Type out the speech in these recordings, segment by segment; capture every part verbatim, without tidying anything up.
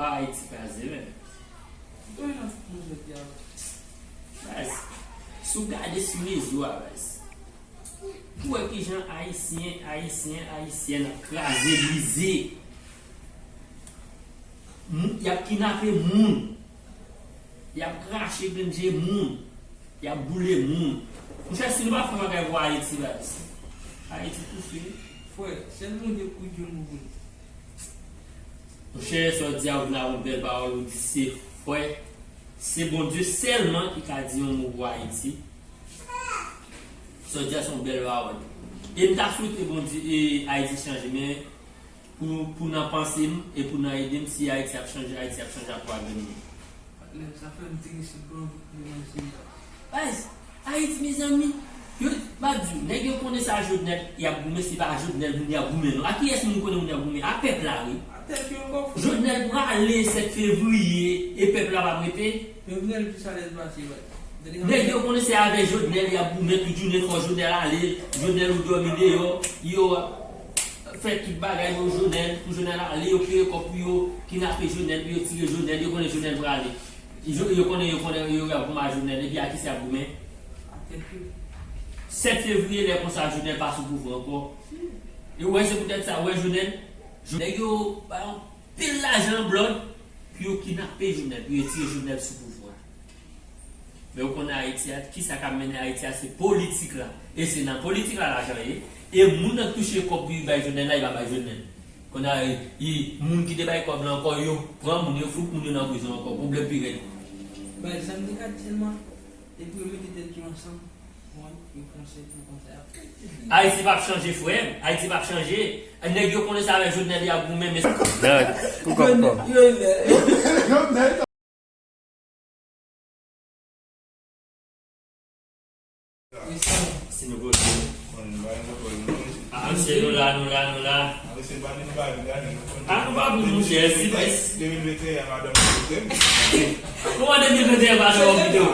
Ayiti kraze, men. Baz, si w gade sou rezo a, baz, pou wè kijan Ayisyen, Ayisyen, Ayisyèn ap kraze, brize. Moun, y ap kidnape moun. Y ap krache grenn je moun. Y ap boule moun. Monchè, si nou pa fè yon bagay pou Ayiti, baz, Ayiti toufe. Frè, sèl Bondye pou di yon mo pou nou. Monchè, sa w di a, ou vin avè yon bèl pawòl, ou di se frè, se Bondye sèlman ki ka di yon mo pou Ayiti. Sa w di a se yon bèl pawòl. E m ta swete Bondye, e, Ayiti chanje, men pou, pou nan panse m e pou nan ede m, si Ayiti ap chanje, Ayiti ap chanje apre avè m. Patnè, sa fè m triste pou anvi kite nan seri a. Baz, Ayiti, mezanmi, yo, m ap di w, nèg yo konnen se a Jovenel y ap goumen, se pa a Jovenel moun y ap goumen, non. A kiyès moun konnen moun y ap goumen? A pèp la, wi. A tèt yo ankò, frè. Jovenel prale sèt fevriye, e pèp la p ap rete. Jovenel plis alèz pase, wi. Nèg yo konnen se avè Jovenel y ap goumen tout jounen, fò Jovenel ale, Jovenel ou dòmi deyò, yo ap fè tout bagay pou Jovenel, pou Jovenel ale, yo peye kòb pou yo kidnape Jovenel, pou yo tire Jovenel, yo konnen Jovenel prale. Yo, yo konnen, yo konnen, yo, y ap goumen a Jovenel, epi a kisa y ap goumen? A tèt yo. Sèt fevriye, lè konsa, Jovenel pa sou pouvwa ankò. E w wè, se poutèt sa, w wè Jovenel, nèg yo bay yon pil lajan an blòd pou yo kidnape Jovenel, pou yo tire Jovenel sou pouvwa. Men ou konn Ayiti a, kisa k ap mennen Ayiti a, se politik la. E se nan politik la lajan ye. E moun nan k touche kòb pou yo bay Jovenel la, yo pa bay Jovenel. Kounye a, e, e, moun ki te bay kòb la ankò, yo pran moun, yo fout moun yo nan prizon ankò. Pwoblèm pi rèd. Bay sa m te ka di sèlman, depi yo mete tèt yo ansanm, mwen, yo panse pou konsa y ap fè. Ayiti p ap chanje, frè m. Ayiti p ap chanje. Nèg yo konnen se avè Jovenel y ap goumen, men. Dòk, pou kòb kòb. Si nou vote. Ah, mesye, nou la, nou la, nou la. Ah, nou pa pou monchè, si. Kòman de mil venteyen madanm ou kite w?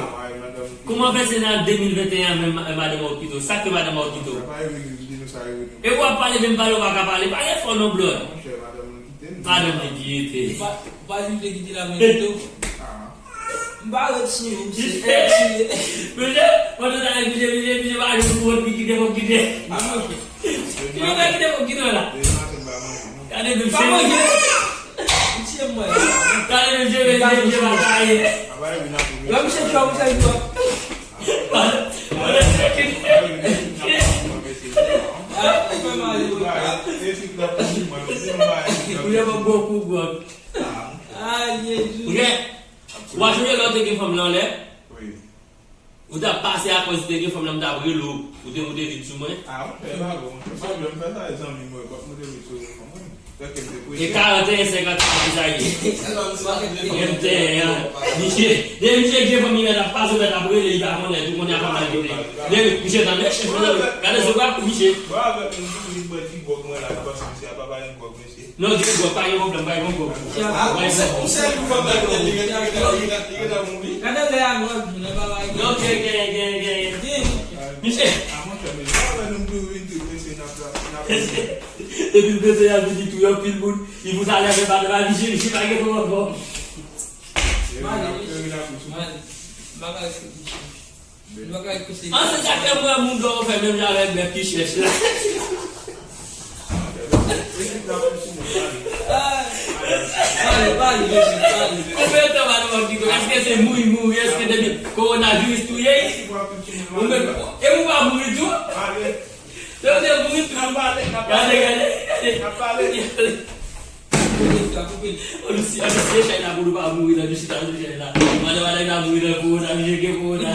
Kòman fè se nan de mil venteyen an menm, eh, madanm ou kite w? Sa k fè madanm ou kite w? E w ap pale, menm pale, ou pa ka pale. Pale fò non, blòd. Madanm li ki rete. Pa, pa jije ki te la mwen tou. M pa ret siye, m se ret siye. Mesye, pandan sa, mesye, mesye, mesye, pa jwenn pou wòt li kite, fòk kite. A manje. Kite, fòk kite, fòk kite la. Gade mesye. Pa manje. M siye mwen. Gade mesye, mesye, mesye, pa taye. Lè misye chwa, misye chwa. Ou lè m gwo kou gwòg. Ay, Jezi. Ou gen, ou pa sonje lè w te gen fanm nan anlè? Wi. Ou t ap pase akòz ou te gen fanm nan, m t ap rele w. Ou te, ou te vin sou mwen. Ah, monchè, pa bon, monchè. Pa vle m fè sa, e zanmi mwen, kòm ou te vin sou fanm mwen. E karanteyen senkant sa ki sa ye. M te, an. Misye, depi misye gen fanmi nan ap pase, mèt ap rele, li pa konnen, tou konnen ap mal kite. Depi misye nan mèch, gade zo pa pou misye. Non, gen gwòg, pa gen pwoblèm, pa gen gwòg. Gade lè a, non, gen, gen, gen, gen. Misye. Epi l pete, y ap vin tou, y ap pil moun. Li pou sa leve pa de la vi, je, je pa gen pou ankò. Male, male. Bagay se bagay se. An, se sa k fè m wè moun dò fè menm jan avèk bèf ki chèch la. Pale, pale, mesye, pale. Konbyen tan madanm ou kite w? Èske se mouri, mouri? Èske depi kowonaviris touye? Ou menm, e ou pa mouri tou? Yo te mouri tou. N ap pale, n ap pale. Gade, gade, gade. Koupe l, koupe l. An nou si, an nou si chay la pou nou pa mouri nan nou chita sou chay la. Pandan madanm la mouri nan kowona, misye gen kowona.